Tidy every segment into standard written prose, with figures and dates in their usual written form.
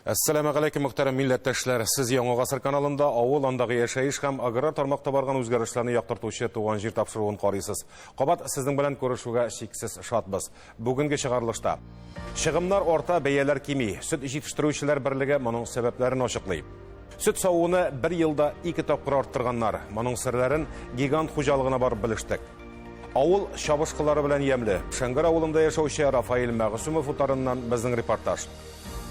Әссәламә галәйкүм, мөхтәрәм милләттәшләр. Сез Яңа гасыр каналында авыл, андагы яшәеш һәм аграр тармакта барган үзгәрешләрне яктыртучы Туган җир тапшыруын карыйсыз. Кабат сезнең белән күрешүгә чиксез шатбыз. Бүгенге чыгарылышта чыгымнар арта, бәяләр кими. Сөт җитештерүчеләр берлеге моның сәбәпләрен ачыклый. Сөт савуны бер елда ике тапкыр арттырганнар. Моның серләрен гигант хуҗалыгына барып белештек. Авыл чабышкылары белән ямьле. Шәңгәр авылында яшәүче Рафаэль Мәгъсүмов утарыннан безнең репортаж.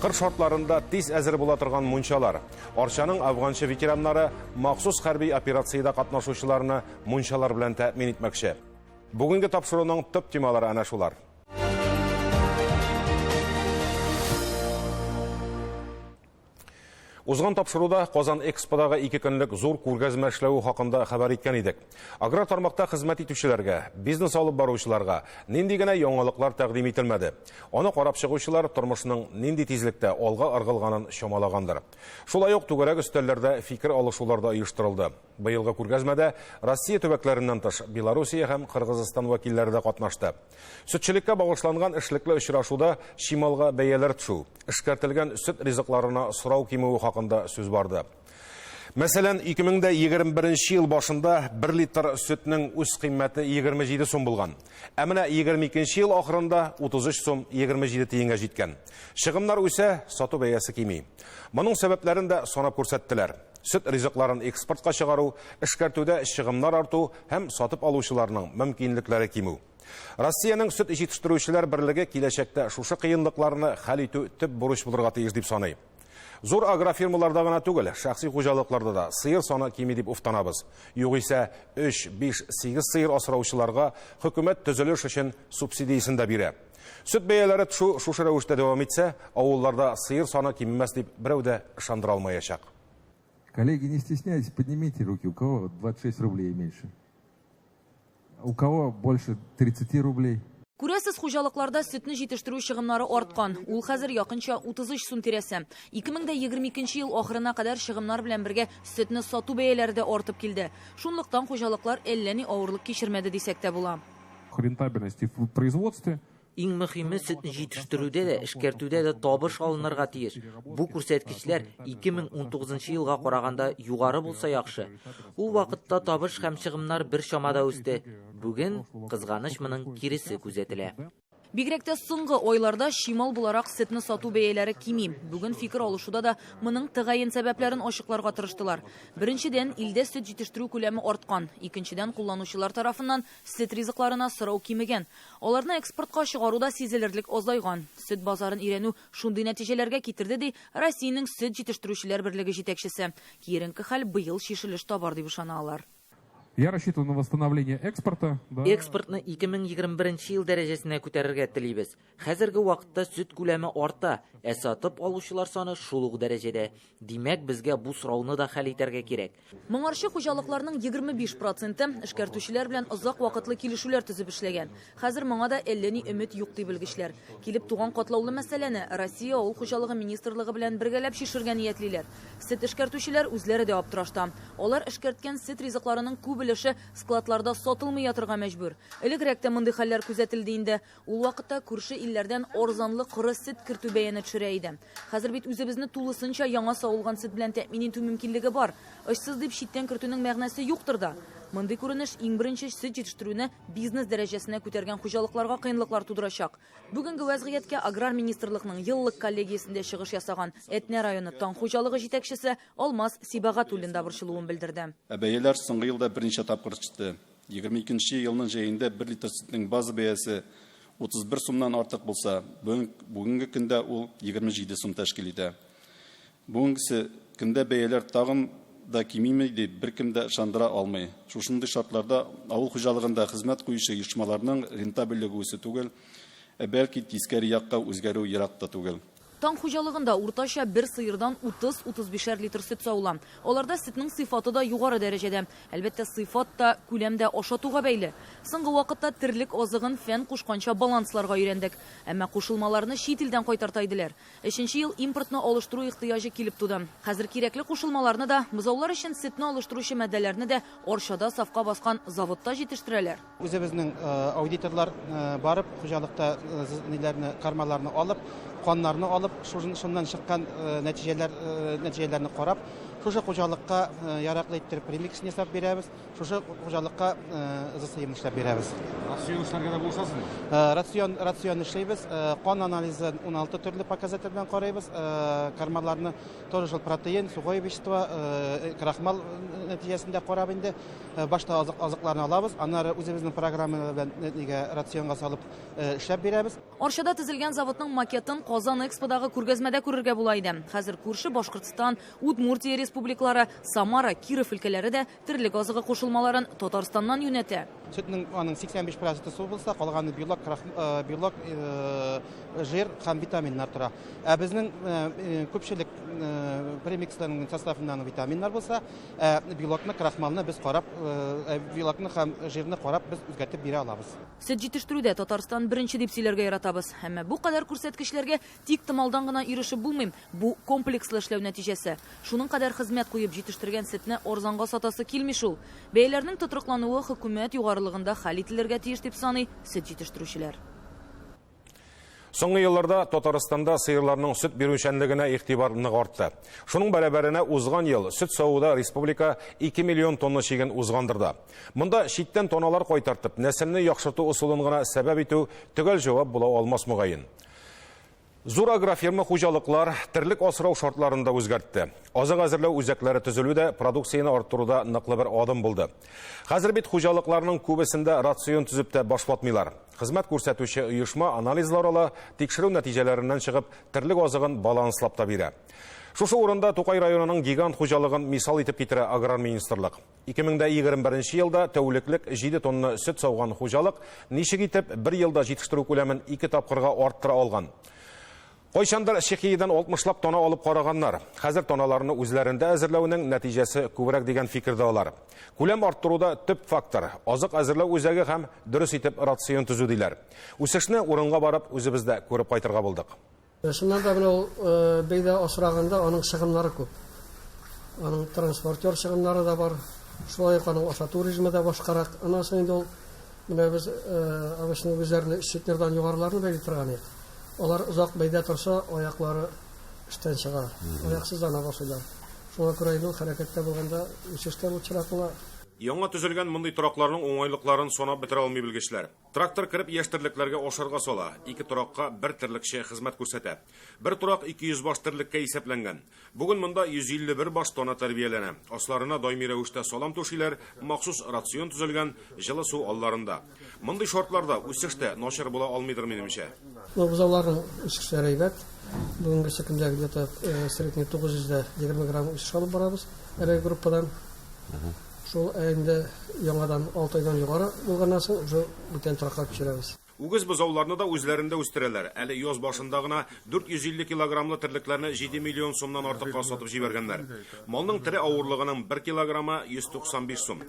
Кыр шартларында тиз әзер була торган мунчалар. Арчаның афганчы ветераннары махсус хәрби операциядә катнашучыларны мунчалар белән тәэмин итмәкче. Бүгенге тапшыруның төп темалары әнә шулар. Узган тапшыруда Казан Эксподагы ике көнлек зур күргәзмә эшләве хакында хәбәр иткән идек. Аграр тармакта хезмәт итүчеләргә, бизнес алып баручыларга нинди генә яңалыклар тәкъдим ителмәде. Аны карап чыгучылар тормышның нинди тизлектә алга ыргылганын чамалагандыр. Шулай ук түгәрәк өстәлләрдә фикер алышулар да оештырылды. Быелгы күргәзмәдә Россия төбәкләреннән тыш Белоруссия һәм Кыргызстан вәкилләре дә катнашты. Сөтчелеккә багышланган эшлекле очрашуда чималга бәяләр төшү, эшкәртелгән сөт ризыкларына сорау кимүе хакында сүз барды. Мәсәлән, 2021 ел башында 1 литр сөтнең үз кыйммәте 27 сум булган. Ә менә 22 ел ахырында 33 сум 27 тиенгә җиткән. Чыгымнар үсә, сату бәясе кими. Моның сәбәпләрен дә санап күрсәттеләр. Сөт ризыкларын экспортка чыгару, эшкәртүдә чыгымнар арту һәм сатып алучыларның мөмкинлекләре кимү. Россиянең сөт җитештерүчеләр берлеге киләчәктә шушы кыенлыкларны хәл итү төп бурыч булырга тиеш дип саный. Зур агрофирмаларда гына түгел, шәхси хуҗалыкларда да сыер саны кими дип уфтанабыз. Югыйсә, 3, 5, 8 сыер асраучыларга хөкүмәт төзелеш өчен субсидиясен дә бирә. Сөт бәяләре төшү шушы рәвештә дәвам итсә, авылларда сыер саны кимемәс дип берәү дә ышандыра алмаячак. Коллеги, не стесняйтесь, поднимите руки, у кого 26 рублей и меньше. У кого больше 30 рублей? Күрәсез, хуҗалыкларда сөтне җитештерү чыгымнары арткан. Ул хәзер якынча 33 сум тирәсе. 2022 ел ахырына кадәр чыгымнар белән бергә сөтне сату бәяләре дә артып килде. Шунлыктан хуҗалыклар әллә ни авырлык кичермәде дисәк тә була. Рентабельности в производстве. Иң мөһиме, сөтне җитештерүдә дә, эшкәртүдә дә табыш алынырга тиеш. Бу күрсәткечләр 2019 елга караганда югары булса яхшы. Ул вакытта табыш һәм чыгымнар бер чамада үсте. Бүген, кызганыч, моның киресе күзәтелә. Бигрәк тә соңгы айларда чимал буларак сөтне сату бәяләре кими. Бүген фикер алышуда да моның тәгаен сәбәпләрен ачыкларга тырыштылар. Беренчедән, илдә сөт җитештерү күләме арткан. Икенчедән, кулланучылар тарафыннан сөт ризыкларына сорау кимегән. Аларны экспортка чыгару да сизелерлек азайган. Сөт базарын өйрәнү шундый нәтиҗәләргә китерде, ди Россиянең сөт җитештерүчеләр берлеге җитәкчесе. Киеренке хәл быел чишелеш табар дип ышана алар. Я рассчитываю на восстановление экспорта. Да. Экспортны 2021 ел дәрәҗәсенә күтәрергә телибез. Хәзерге вакытта сөт күләме арта, ә сатып алучылар саны шул ук дәрәҗәдә. Димәк, безгә бу сорауны да хәл итәргә кирәк. Моңарчы хуҗалыкларның 25 проценты эшкәртүчеләр белән озак вакытлы килешүләр төзеп эшләгән. Хәзер моңа да әллә ни өмет юк, ди белгечләр. Килеп туган катлаулы мәсьәләне Россия Авыл хуҗалыгы министрлыгы белән бергәләп чишергә ниятлиләр. Сөт эшкәртүчеләр үзләре дә аптырашта. Алар эшкәрткән сөт ризыкларының күп өлеше складларда сатылмый ятырга мәҗбүр. Элегрәк тә мондый хәлләр күзәтелде инде. Ул вакытта күрше илләрдән арзанлы коры сөт кертү бәяне төшерә иде. Хәзер бит үзебезне тулысынча яңа савылган сөт белән тәэмин итү мөмкинлеге бар. Очсыз дип читтән кертүнең мәгънәсе юктыр да. Мондый күренеш иң беренче сөт җитештерүне бизнес дәрәҗәсенә күтәргән хуҗалыкларга кыенлыклар тудырачак. Бүгенге вәзгыятькә аграр министрлыкның еллык коллегиясендә чыгыш ясаган Әтнә районы Таң хуҗалыгы җитәкчесе Алмаз Сибагатуллин да борчылуын белдерде. Ә бәяләр соңгы елда берничә тапкыр төште. 22 елның җәендә бер литр сөтнең база бәясе 31 сумнан артык булса, бүгенге көндә ул 27 сум тәшкил итә. Бүгенгесе көндә бәяләр тагын да кимиме дип беркем дә ышандыра алмый. Шушындый шартларда авыл хуҗалыгында хезмәт куючы оешмаларның рентабельлеге үсү түгел, ә бәлки тискәре якка үзгәрү ерак та түгел. Таң хуҗалыгында уртача бер сыердан 30-35 литр сөт савыла. Аларда сөтнең сыйфаты да югары дәрәҗәдә. Әлбәттә, сыйфат та, күләм дә ашатуга бәйле. Соңгы вакытта терлек азыгын фән кушканча балансларга өйрәндек. Әмма кушылмаларны чит илдән кайтарта иделәр. Өченче ел импортны алыштыру ихтыяҗы килеп туды. Хәзер кирәкле кушылмаларны да, бозаулар өчен сөтне алыштыручы матдәләрне дә Арчада сафка баскан заводта җитештерәләр. Үзебезнең аудиторлар барып, хуҗалыкта ниләрне, кармаларны алып, каннарны алып, шуннан чыккан нәтиҗәләр нәтиҗәләрне карап, шушы хуҗалыкка яраклы иттереп премикс ясап бирәбез, шушы хуҗалыкка ЗСМ эшләп бирәбез. Рацион эшләргә дә булышасызмы? Рацион эшлибез, кан анализын 16 төрле показатель белән карыйбыз, кормаларны тоже шул протеин, сухое вещество, крахмал нәтиҗәсендә карап инде башта азыкларны алабыз, аннары үзебезнең программа белән нигә рационга салып эшләп бирәбез. Арчада төзелгән заводның макетын Казан Эксподагы күргәзмәдә күрергә була иде. Хәзер күрше Башкортстан, Удмуртия республикалары, Самара, Киров өлкәләре дә терлек азыгы кушылмаларын Татарстаннан юнәтә. Сөтнең аның 85% су булса, калганы белок, белок, жир һәм витаминнар тора. Ә безнең күпчелек премиксларның составында витаминнар булса, белокны, крахмалны без карап, белокны һәм жирны карап без үзгәртеп бирә алабыз. Сөт җитештерүдә Татарстан беренче дип сөйләргә яратабыз. Әмма бу кадәр күрсәткечләргә тик томалдан гына ирешеп булмый. Бу комплекслы эшләү нәтиҗәсе. Шуның кадәр хезмәт куеп җитештергән сөтне арзанга сатасы килми шул. Бәяләрнең тотрыклануы хөкүмәт югарылыгында хәл ителергә тиеш дип саный сөт җитештерүчеләр. Соңгы елларда Татарстанда сыерларның сөт бирүчәнлегенә игътибар нык артты. Шуның бәрабәренә узган ел сөт савуда республика 2 миллион тонна чиген узгандыр да. Монда читтән тоналар кайтартып, нәселне яхшырту ысулын гына сәбәп итү төгәл җавап була алмас мөгаен. Зур агрофирма хуҗалыклар терлек асрау шартларын да үзгәртте. Азык әзерләү үзәкләре төзелү дә продукцияне арттыруда ныклы бер адым булды. Хәзер бит хуҗалыкларның күбесендә рацион төзеп тә баш ватмыйлар. Хезмәт күрсәтүче оешма анализлар ала, тикшерү нәтиҗәләреннән чыгып терлек азыгын баланслап та бирә. Шушы урында Тукай районының гигант хуҗалыгын мисал итеп китерә аграр министрлык. 2021 елда тәүлеклек 7 тонна сөт сауган хуҗалык ничек итеп бер елда җитештерү күләмен 2 тапкырга арттыра алган. Кайчандыр Чехиядән 60лап тона алып караганнар. Хәзер тоналарны үзләрендә әзерләүнең нәтиҗәсе күбрәк дигән фикердә алар. Күләм арттыруда төп фактор азык әзерләү үзәге һәм дөрес итеп рацион төзү диләр. Үсешне урынга барып үзебездә күреп кайтырга булдык. Шуннан да менә ул бәйдә асраганда аның чыгымнары күп. Аның транспортер чыгымнары да бар. Шулай ук аның ашату режимы да башкарак. Аннан соң инде ул менә без обычно үзләрне центнердан югарыларны бәйли торган идек. Алар озак бәйдә торса, аяклары эштән чыга, аяксызлана башлыйлар. Шуңа күрә инде ул хәрәкәттә булганда үсештә лучшерак була. Яңа төзелгән мондый торакларның уңайлыкларын санап бетерә алмый белгечләр. Трактор кереп яшь терлекләргә ашарга сала, 2 торакка бер терлекче хезмәт күрсәтә. Бер торак 200 баш терлеккә исәпләнгән. Бүген монда 151 баш тона тәрбияләнә. Асларына даими рәвештә салам түшиләр, махсус рацион төзелгән, җылы су алларында. Мондый шартларда үсеш тә начар була алмыйдыр минемчә. Бу бозауларның үсешләре әйбәт. Бүгенге көндә где-то средний 920 грамм үсеш алып барабыз әлеге группадан. Шул инде яңадан 6 айдан югары булганнан соң уже бүтән торакка күчерәбез. Үгез бозауларны да үзләрендә үстерәләр. Әле яз башында гына 450 килограммлы терлекләрне 7 миллион сумнан артыкка сатып җибәргәннәр. Малның тере авырлыгының 1 килограммы 195 сум.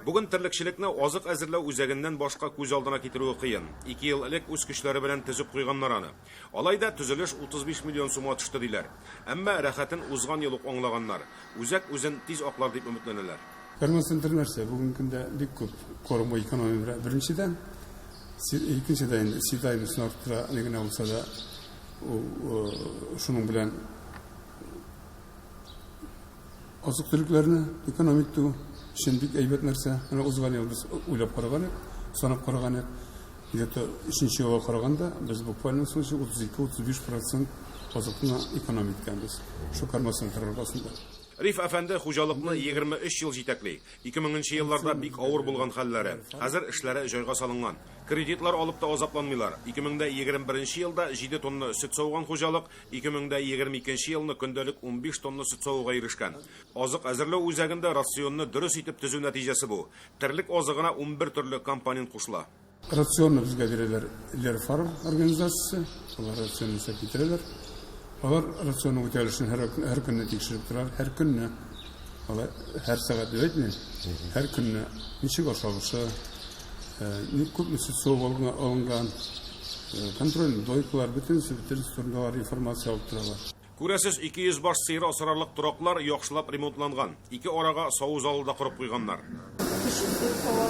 Бүген терлекчелекне азык әзерләү үзәгеннән башка күз алдына китерүе кыен. 2 ел элек үз көчләре белән төзеп куйганнар аны. Алай да төзелеш 35 миллион сумга төште диләр. Әмма рәхәтен узган ел ук аңлаганнар. Үзәк үзен тиз аклар дип өметләнәләр. Ферма-центр нәрсә? Бүгенге көндә бик күп корым экономия беренчедән. Икенчедән, съедаемостьны арттыра, ни генә булса да, ул шуның белән азык-төлекләрне эконом итү өчен бик әйбәт нәрсә. Менә узган ел без уйлап караган идек, санап караган идек. Где-то өченче елга караганда без буквально случае 32-35% азыкны эконом иткәнбез. Шу кормоцентр аркасында. Риф әфәнде хуҗалыкны 23 ел җитәкли. 2000 елларда бик авыр булган хәлләре. Хәзер эшләре җайга салынган. Кредитлар алып та азапланмыйлар. 2021 елда 7 тонна сөт сауган хуҗалык, 2022 елны көндәлек 15 тонна сөт савуга ирешкән. Азык әзерләү үзәгендә рационны дөрес итеп төзү нәтиҗәсе бу. Терлек азыгына 11 төрле компонент кушыла. Рационны безгә бирәләр Лерфарм организациясе. Алар рационны исәп китерәләр. Алар рационның үтәлешен һәр көнне тикшереп торалар, һәр көнне. Алар һәр сәгать дип әйтмим, һәр көнне ничек ашалышы, күпме сөт савып алынган, контроль дойкалар, бөтенесе турында алар информация алып торалар. Күрәсез, 200 баш сыер асрарлык тораклар яхшылап ремонтланган. Ике арага саву залы да корып куйганнар. Кеше сөт сава.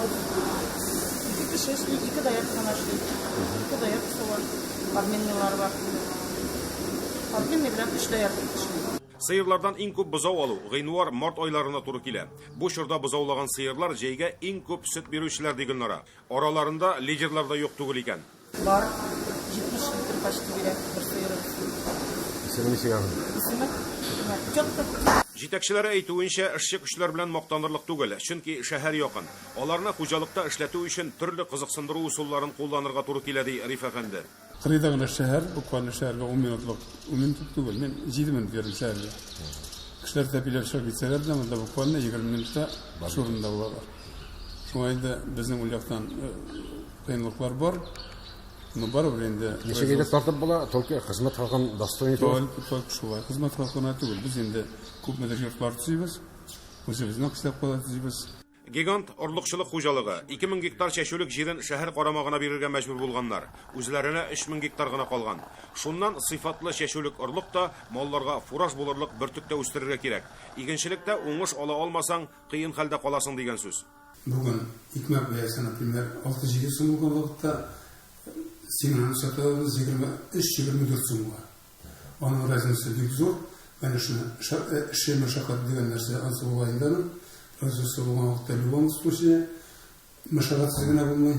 Ике кеше эшли, ике даяк гына эшли. Ике даяк сава. Обменныйлар бар. Подменный белән 3 доярка эшли. Сыерлардан иң күп бозау алу гыйнвар, март айларына туры килә. Бу чорда бозаулаган сыерлар җәйгә иң күп сөт бирүчеләр, ди Гөлнара. Араларында лидерлар да юк түгел икән. Бар, 70 литр почти бирә бер сыерыбыз. Исеме ничек аның? Исеме? Четко. Җитәкчеләре әйтүенчә, эшче көчләр белән мактанырлык түгел, чөнки шәһәр якын. Аларны хуҗалыкта эшләтү өчен төрле кызыксындыру ысулларын кулланырга туры килә, ди Риф әфәнде. Кырыйда гына шәһәр, буквально шәһәргә 10 минутлык, 10 минут түгел, мин 7 минут йөрдем шәһәргә. Кешеләр тәпиләп чыгып китсәләр дә, монда буквально 20 минутта эш урынында булалар. Шуңа инде безнең ул яктан кыенлыклар бар. Но барыбер инде Ничек инде тартып була, только хезмәт хакын достойный. Только шулай. Хезмәт хакына түгел. Без инде күпмедер йортлар төзибез, үзебезнең хисапка да төзибез. Гигант орлыкчылык хуҗалыгы 2000 гектар чәчүлек җирен шәһәр карамагына бирергә мәҗбүр булганнар. Үзләренә 3000 гектар гына калган. Шуннан сыйфатлы чәчүлек орлык та, малларга фураж булырлык бөртек тә үстерергә кирәк. Игенчелектә уңыш ала алмасаң, кыен хәлдә каласың дигән сүз. Бүген икмәк бәясе, например, 6-7 сум булган вакытта семенаны сатабыз 23-24 сумга. Аның разницасы бик зур. Конечно, эше мәшәкать дигән нәрсә аз була инде аның. Производство булган вакытта в любом случае мәшәкатьсез генә булмый.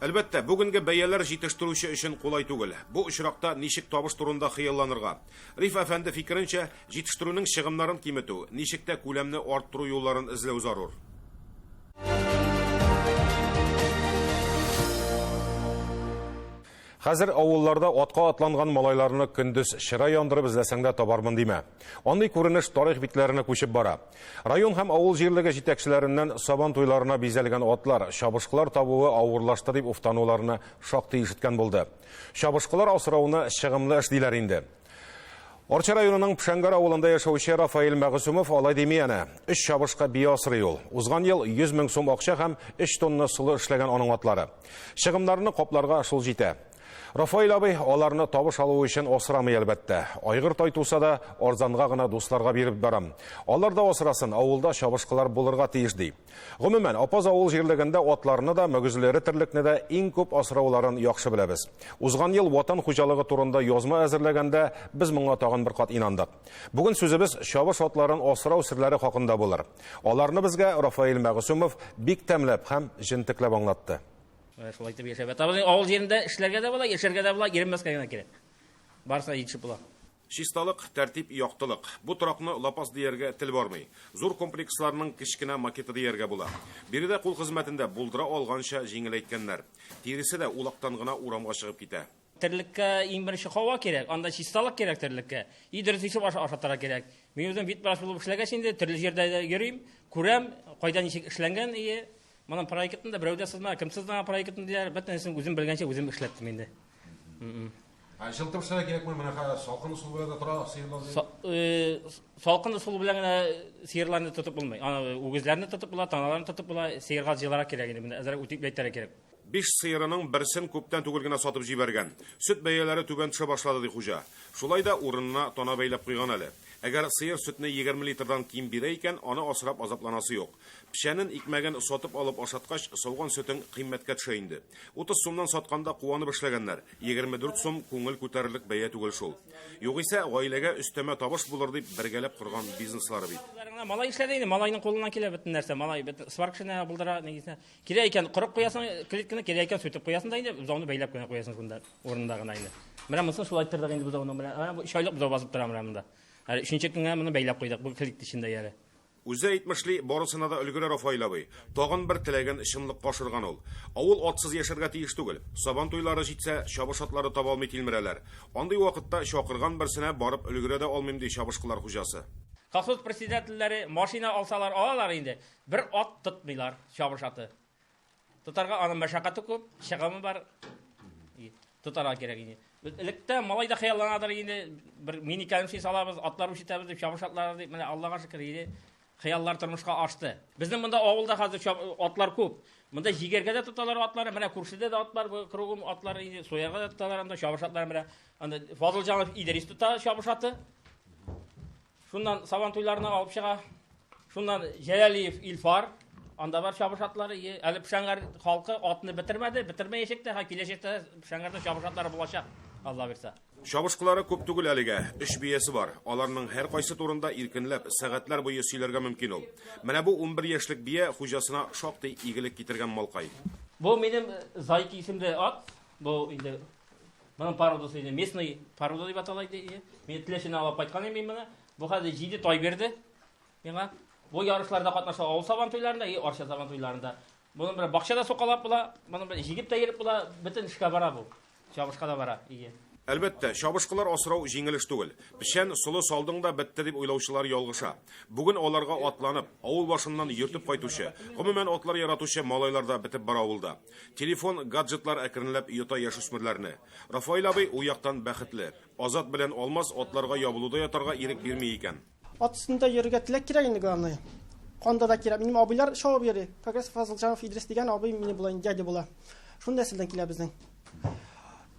Әлбәттә, бүгенге бәяләр җитештерүче өчен кулай түгел. Бу очракта ничек табыш турында хыялланырга? Риф әфәнде фикеренчә, җитештерүнең чыгымнарын киметү, ничек тә күләмне арттыру юлларын эзләү зарур. Хәзер авылларда атка атланган малайларны көндез чыра яндырып эзләсәң дә табармын димә. Андый күренеш тарих битләренә күчеп бара. Район һәм авыл җирлеге җитәкчеләреннән сабан туйларына бизәлгән атлар, чабышкылар табуы авырлашты дип уфтануларны шактый ишеткән булды. Чабышкылар асрауны чыгымлы эш диләр инде. Арча районының Пшәңгәр авылында яшәүче Рафаэль Мәгъсүмов алай дими әнә. 3 чабышка бия асрый ул. Узган ел 100 мең сум акча һәм 3 тонна солы эшләгән аның атлары. Чыгымнарны капларга шул җитә. Рафаэль абый аларны табыш алу өчен асрамый әлбәттә. Айгыр тай туса да арзанга гына дусларга биреп барам. Алар да асрасын, авылда чабышкылар булырга тиеш ди. Гомумән, Апаз авыл җирлегендә атларны да, мөгезле эре терлекне дә иң күп асрауларын яхшы беләбез. Узган ел ватан хуҗалыгы турында язма әзерләгәндә без моңа тагын бер кат инандык. Бүген сүзебез чабыш атларын асрау серләре хакында булыр. Аларны безгә Рафаэль Мәгъсүмов бик тәмләп һәм җентекләп аңлатты. Шулай итеп яшәп ятабыз. Авыл җирендә эшләргә дә була, яшәргә дә була, иренмәскә генә кирәк. Барысына җитешеп була. Чисталык, тәртип, яктылык. Бу торакны лапас дияргә тел бармый. Зур комплексларның кечкенә макеты дияргә була. Биредә кул хезмәтендә булдыра алганча җиңеләйткәннәр. Тиресе дә улактан гына урамга чыгып китә. Терлеккә иң беренче һава кирәк, анда чисталык кирәк терлеккә. И дөрес итеп ашатырга кирәк. Мин үзем ветврач булып эшләгәч инде төрле җирдә дә йөрим, күрәм, кайда ничек эшләнгән, и моның проектын да берәү дә сызма, кем сызма проектын диләр, бөтенесен үзем белгәнчә үзем эшләттем инде. Җылытып эшләргә кирәкме? Менә хәзер салкын ысул белән дә тора сыерлар. Салкын ысул белән генә сыерларны тотып булмый. Аны үгезләрне тотып була, таналарны тотып була, сыерга җылырак кирәк инде, менә әзрәк үтеп кирәк. 5 сыерының берсен күптән түгел генә сатып җибәргән. Сөт бәяләре түбән төшә башлады, ди хуҗа. Шулай да урынына тана бәйләп куйган әле. Әгәр сыер сөтне 20 литрдан ким бирә икән, аны асрап азапланасы юк. Печәнен, икмәген сатып алып ашаткач, сауган сөтең кыйммәткә төшә инде. 30 сумнан сатканда куанып эшләгәннәр. 24 сум күңел күтәрерлек бәя түгел шул. Югыйсә, гаиләгә өстәмә табыш булыр дип бергәләп корган бизнеслары бит. Малай эшләде инде, малайның кулыннан килә бөтен нәрсә. Малай бөтен сваркшына булдыра, нигезенә. Кирәк икән корып куясың клетканы, кирәк икән сүтеп куясың да инде, бозауны бәйләп кенә куясың шунда, урында гына инде. Менә монысын шулай тордык инде бозауны менә. Менә бу өч айлык бозау басып тора менә монда. Әле өченче көнгә моны бәйләп куйдык бу клетка эчендә әле. Үзе әйтмешли, барысына да өлгерә Рафаэль абый. Тагын бер теләген чынлыкка ашырган ул. Авыл атсыз яшәргә тиеш түгел. Сабан туйлары җитсә, чабыш атлары таба алмый тилмерәләр. Андый вакытта чакырган берсенә барып өлгерә дә алмыйм, ди чабышкылар хуҗасы. Колхоз председательләре машина алсалар алалар инде, бер ат тотмыйлар, чабыш аты. Тотарга аның мәшәкате күп, чыгымы бар. Тотарга кирәк инде. Электә малай да хыялланадыр инде, бер мини кәләмши салабыз, атлар үрчетәбез дип, чабыш атлары дип, менә Аллага шөкер инде хыяллар тормышка ашты. Безнең монда авылда хәзер атлар күп. Монда җигәргә дә тоталар атлары, менә күршедә дә атлар, бу кругом атлар инде суярга да тоталар, анда чабыш атлары менә. Анда Фазылҗанов Идрис тота чабыш аты. Шуннан сабан туйларына алып чыга. Шуннан Җәләлиев Илфар, анда бар чабыш атлары. Әле Пшәңгәр халкы атны бетермәде, бетермәячәк тә, һәм киләчәктә Пшәңгәрдә чабыш атлары булачак, Алла бирсә. Чабышкылары күп түгел әлегә, өч биясе бар. Аларның һәркайсы турында иркенләп, сәгатьләр буе сөйләргә мөмкин ул. Менә бу 11 яшьлек бия хуҗасына шактый игелек китергән малкай. Бу минем Зайки исемле ат. Бу инде моның породасы инде местный порода дип атала инде. Мин Теләчене алып кайткан идем мин моны. Бу хәзер 7 тай бирде миңа. Бу ярышларда катнаша авыл сабан туйларында и Арча сабан туйларында. Моның белән бакчада сукалап була, моның белән җигеп тә йөреп була, бөтен эшкә бара бу. Чабышка да бара. Ие. Әлбәттә, чабышкылар асрау җиңел эш түгел. Печән, солы салдың да бетте дип уйлаучылар ялгыша. Бүген аларга атланып, авыл башыннан йөртеп кайтучы, гомумән атлар яратучы малайлар да бетеп бара авылда. Телефон, гаджетлар әкренләп йота яшүсмерләрне. Рафаэль абый ул яктан бәхетле. Азат белән Алмаз атларга ябылуда ятарга ирек бирми икән. Ат өстендә йөрергә теләк кирәк инде, главное. Канда да кирәк. Минем абыйлар чабып йөри. Как раз Фазылҗанов Идрис дигән абый мине була, дядя була. Шундый нәселдән килә безнең.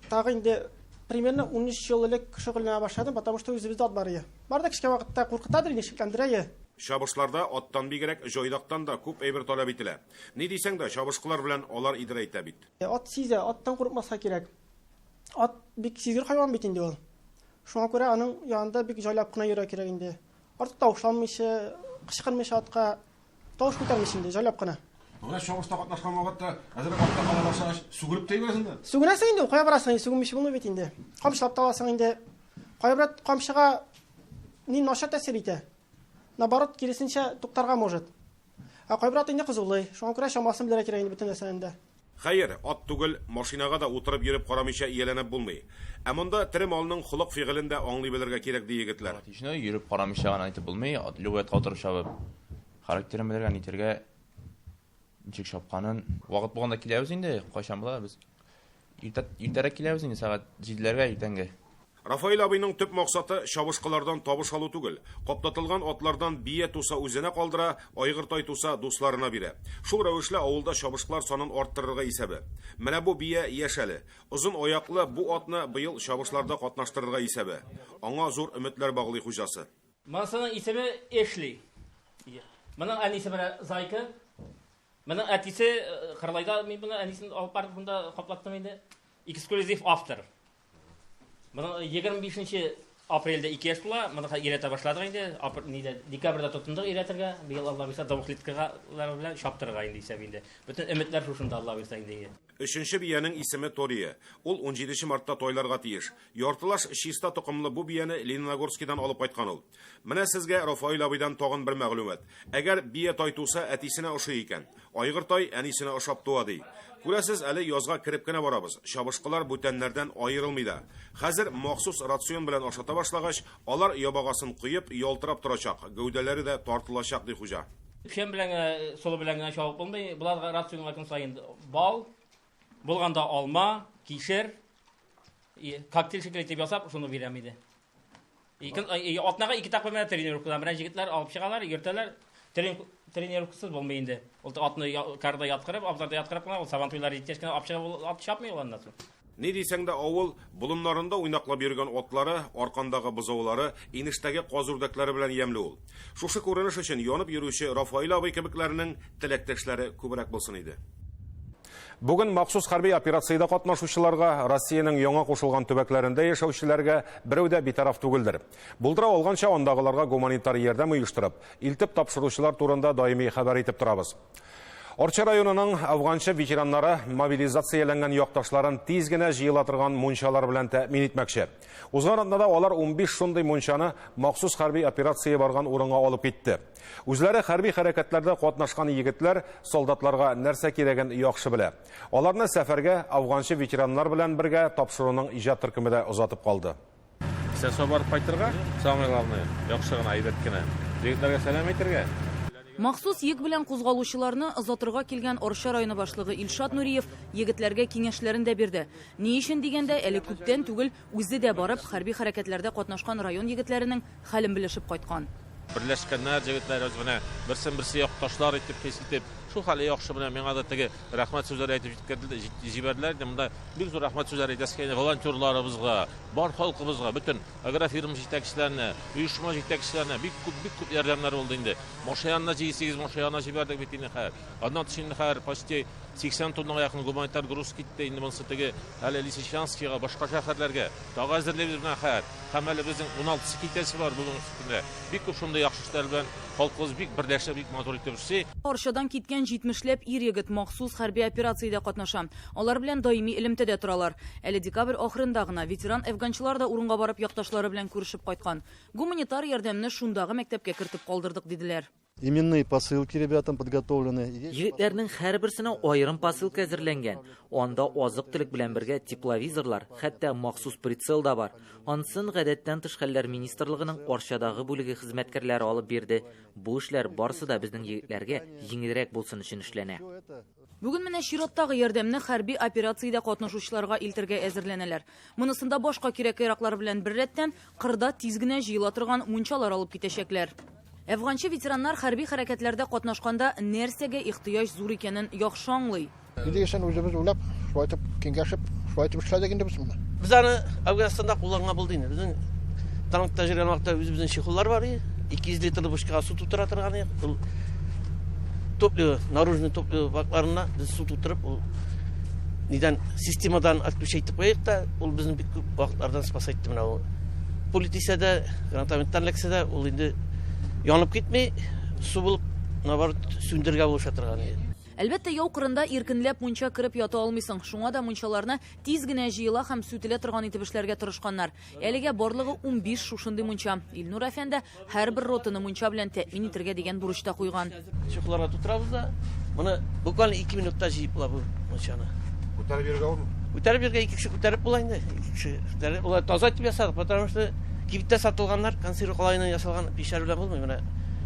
Тагы инде примерно 13 ел элек шөгыльләнә башладым, потому что үзебездә ат бар иде. Бар да кечкенә вакытта куркытадыр инде, шикләндерә иде. Чабышларда аттан бигрәк җайдактан да күп әйбер таләп ителә. Ни дисәң дә, чабышкылар белән алар идарә итә бит. Ат сизә, аттан курыкмаска кирәк. Ат бик сизгер хайван бит инде ул. Шуңа күрә аның янында бик җайлап кына йөрергә кирәк инде. Артык тавышланмыйча, кычкырмыйча атка, тавыш күтәрмичә инде, җайлап кына. Менә чабышта катнашкан вакытта әзрәк атта кала башлагач, сүгенеп тә җибәрәсең дә. Сүгенәсең инде, кая барасың, сүгенмичә булмый бит инде. Камчылап та аласың инде. Кайбер камчыга ни начар тәэсир итә. Наоборот, киресенчә туктарга может. Ә кайбер ат инде кызулый. Шуңа күрә чамасын белергә кирәк инде бөтен нәрсәнең дә. Хәер, ат түгел, машинага да утырып йөреп карамыйча ияләнеп булмый. Ә монда тере малның холык-фигылен дә аңлый белергә кирәк, ди егетләр. Отлично, йөреп карамыйча гына әйтеп булмый. Ат любой атка утырып чабып, характерын белергә, нитергә, ничек чапканын. Вакыт булганда киләбез инде, кайчан була без. Иртә, иртәрәк киләбез инде, сәгать җиделәргә иртәнге. Рафаэль абыйның төп максаты чабышкылардан табыш алу түгел. Каптатылган атлардан бия туса үзенә калдыра, айгыр тай туса дусларына бирә. Шул рәвешле авылда чабышкылар санын арттырырга исәбе. Менә бу бия яшь әле. Озын аяклы бу атны быел чабышларда катнаштырырга исәбе. Аңа зур өметләр баглый хуҗасы. Монысының исеме Эшли. Моның әнисе менә Зайка. Моның әтисе Кырлайда, мин моны әнисен алып барып монда каплаттым инде. Эксклюзив автор. Моның 25 апрельдә 2 яшь була. Моны өйрәтә башладык инде. Нидә, декабрьдә тотындык өйрәтергә. Быел Алла бирсә, двухлеткалар белән чаптырырга инде исәп инде. Бөтен өметләр шушында Алла бирсә инде. Өченче биянең исеме Тория. Ул 17 мартта тойларга тиеш. Яртылаш чиста токымлы бу бияне Лениногорскидан алып кайткан ул. Менә сезгә Рафаэль абыйдан тагын бер мәгълүмат. Әгәр бия тай туса, әтисенә ошый икән. Айгыр тай әнисенә ошап туа ди. Күрәсез, әле язга кереп кенә барабыз. Чабышкылар бүтәннәрдән аерылмый да. Хәзер махсус рацион белән ашата башлагач, алар ябагасын коеп, ялтырап торачак, гәүдәләре дә тартылачак, ди хуҗа. Печән белән генә, солы белән генә чабып булмый. Буларга рационга көн саен бал, булганда алма, кишер, коктейль шикелле итеп ясап, шуны бирәм иде. Атнага 2 тапкыр менә тренировкадан белән җегетләр алып чыгалар, йөртәләр. Тренировкасыз булмый инде. Ул атны карда яткырып, абзарда яткырып кына, ул сабан туйлары җиткәч кенә алып чыгып, ул ат чапмый ул аннан соң. Ни дисәң дә авыл болыннарында уйнаклап йөргән атлары, аркандагы бозаулары, инештәге каз үрдәкләре белән ямьле ул. Шушы күренеш өчен янып йөрүче Рафаэль абый кебекләрнең теләктәшләре күбрәк булсын иде. Бүген махсус хәрби операциядә катнашучыларга, Россиянең яңа кушылган төбәкләрендә яшәүчеләргә берәү дә битараф түгелдер. Булдыра алганча андагыларга гуманитар ярдәм оештырып, илтеп тапшыручылар турында даими хәбәр итеп торабыз. Арча районының афганчы ветераннары мобилизацияләнгән якташларын тиз генә җыела торган мунчалар белән тәэмин итмәкче. Узган атнада алар 15 шундый мунчаны махсус хәрби операция барган урынга алып китте. Үзләре хәрби хәрәкәтләрдә катнашкан егетләр солдатларга нәрсә кирәген яхшы белә. Аларны сәфәргә афганчы ветераннар белән бергә тапшыруның иҗат төркеме дә озатып калды. Сәсо барып кайтырга, самое главное, яхшы гына, әйбәт кенә. Егетләргә сәлам әйтергә. Махсус йөк белән кузгалучыларны озатырга килгән Арча районы башлыгы Илшат Нуриев егетләргә киңәшләрен дә бирде. Ни өчен дигәндә, әле күптән түгел үзе дә барып, хәрби хәрәкәтләрдә катнашкан район егетләренең хәлен белешеп кайткан. Берләшкәннәр егетләр үз менә берсен берсе якташлар итеп хис итеп, Шул хәле яхшы менә миңа да теге рәхмәт сүзләре әйтеп җиткерделәр, җибәрделәр инде. Монда бик зур рәхмәт сүзләре әйтәсе килә волонтерларыбызга, бар халкыбызга, бөтен агрофирма җитәкчеләренә, оешма җитәкчеләренә бик күп, бик күп ярдәмнәр булды инде. Машинаны 7-8 машинаны җибәрдек бит инде хәзер. Аннан тыш инде хәзер почти 80 тоннага якын гуманитар груз китте инде монысы теге әле Лисичанскига, башка шәһәрләргә. Тагы әзерлибез менә хәзер. Һәм әле безнең 16-сы китәсе бар бүгенге көндә. Бик күп шундый яхшы эшләр белән халкыбыз бик берләшә, бик матур итеп эшли. Арчадан киткән 70 ләп ир-егет махсус хәрби операциядә катнаша. Алар белән даими элемтәдә торалар. Әле декабрь ахырында гына ветеран әфганчылар да урынга барып якташлары белән күрешеп кайткан. Гуманитар ярдәмне шундагы мәктәпкә кертеп калдырдык, диделәр. Именные посылки ребятам подготовлены. Егетләрнең һәрберсенә аерым посылка әзерләнгән. Анда азык-төлек белән бергә тепловизорлар, хәтта махсус прицел да бар. Анысын гадәттән тыш хәлләр министрлыгының Арчадагы бүлеге хезмәткәрләре алып бирде. Бу эшләр барысы да безнең егетләргә җиңелрәк булсын өчен эшләнә. Бүген менә чираттагы ярдәмне хәрби операциядә катнашучыларга илтергә әзерләнәләр. Монысында башка кирәк-яраклар белән беррәттән кырда тиз генә җыела торган мунчалар алып китәчәкләр. Әфганчы ветераннар хәрби хәрәкәтләрдә катнашканда нәрсәгә ихтыяҗ зур икәнен яхшы аңлый. Нидегесен үзебез уйлап, шулай итеп киңәшеп, шулай итеп эшләдек инде без моны. Без аны Әфганстанда кулланган булды инде. Безнең танкта йөргән вакытта үзебезнең чехоллар бар иде. 200 литрлы бочкага су тутыра торган идек. Ул топливо, наружный топливо бакларына без су тутырып, ул нидән системадан отключать итеп куйдык та, ул безне бик күп вакытлардан спасать итте менә ул. Пуля тисә дә, гранатометтан эләксә дә, ул инде янып китми, су булып, наоборот, сүндерергә булыша торган иде. Әлбәттә, яу кырында иркенләп мунча кереп ята алмыйсың. Шуңа да мунчаларны тиз генә җыела һәм сүтелә торган итеп эшләргә тырышканнар. Әлегә барлыгы 15 шушындый мунча. Илнур әфәнде һәрбер ротаны мунча белән тәэмин итергә дигән бурыч та куйган. Чехолларга тутырабыз да, моны буквально 2 минутта җыеп була бу мунчаны. Күтәреп йөрергә авырмы? Күтәреп йөрергә ике кеше күтәреп була инде. Ике кеше күтәреп була. Таза итеп ясадык, потому что кибеттә сатылганнар консерва калаеннан ясалган пичләр белән булмый. Менә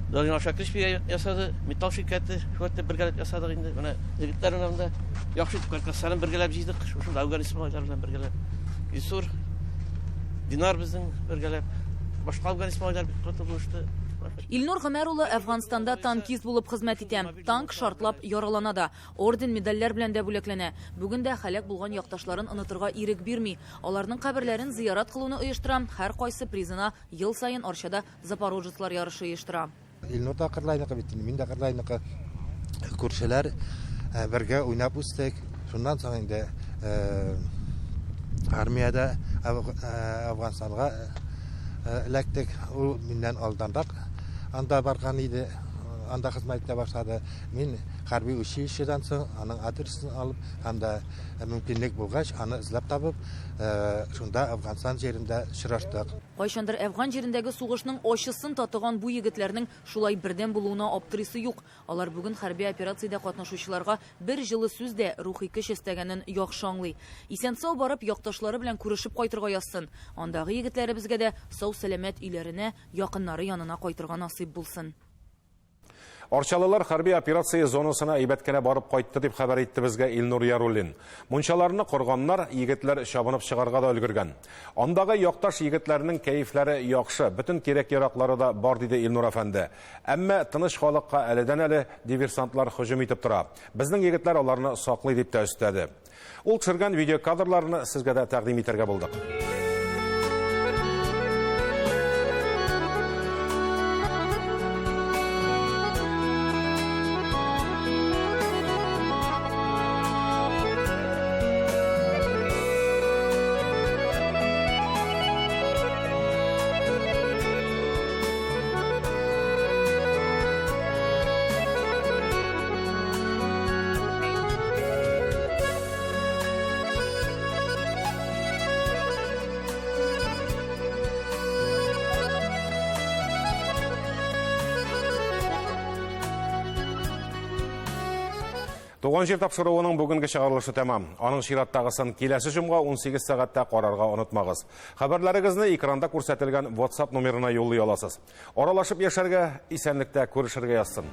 Данил Шакирович ясады, металл ширкәте, шулай итеп бергәләп ясадык инде. Менә егетләр белән монда яхшы итеп каркасларын бергәләп җыйдык. Шушында Афганистан малайлары белән бергәләп. Илсур, Динар безнең бергәләп. Башка Афганистан малайлары бик каты булышты. Илнур Гомәр улы Әфганстанда танкист булып хезмәт итә. Танк шартлап яралана да, орден, медальләр белән дә бүләкләнә. Бүген дә һәлак булган якташларын онытырга ирек бирми. Аларның каберләрен зыярат кылуны оештыра, һәркайсы призына ел саен Арчада Запорожецлар ярышы оештыра. Илнур да Кырлайныкы бит инде, мин дә Кырлайныкы. Күршеләр бергә уйнап үстек. Шуннан соң инде армиядә Әфганстанга эләктек. Ул миннән алданрак анда барган иде, анда хезмәт итә башлады. Мин хәрби училищедан соң аның адресын алып һәм дә мөмкинлек булгач, аны эзләп табып, шунда Әфганстан җирендә очраштык. Кайчандыр Әфган җирендәге сугышның ачысын татыган бу егетләрнең шулай бердәм булуына аптырыйсы юк. Алар бүген хәрби операциядә катнашучыларга бер җылы сүз дә рухи көч өстәгәнен яхшы аңлый. Исән-сау барып, якташлары белән күрешеп кайтырга язсын. Андагы егетләребезгә дә сау-сәламәт өйләренә, якыннары янына кайтырга насыйп булсын. Арчалылар хәрби операция зонасына әйбәт кенә барып кайтты дип хәбәр итте безгә Илнур Яруллин. Мунчаларны корганнар, егетләр чабынып чыгарга да өлгергән. Андагы якташ егетләрнең кәефләре яхшы, бөтен кирәк-яраклары да бар, диде Илнур әфәнде. Әмма тыныч халыкка әледән-әле диверсантлар һөҗүм итеп тора. Безнең егетләр аларны саклый дип тә өстәде. Ул төшергән видеокадрларны сезгә дә тәкъдим итәргә булдык. Туган җир тапшыруының бүгенге чыгарылышы тәмам. Аның чираттагысын киләсе җомга 18 сәгатьтә карарга онытмагыз. Хәбәрләрегезне экранда күрсәтелгән WhatsApp номерына юллый аласыз. Аралашып яшәргә, исәнлектә күрешергә язсын.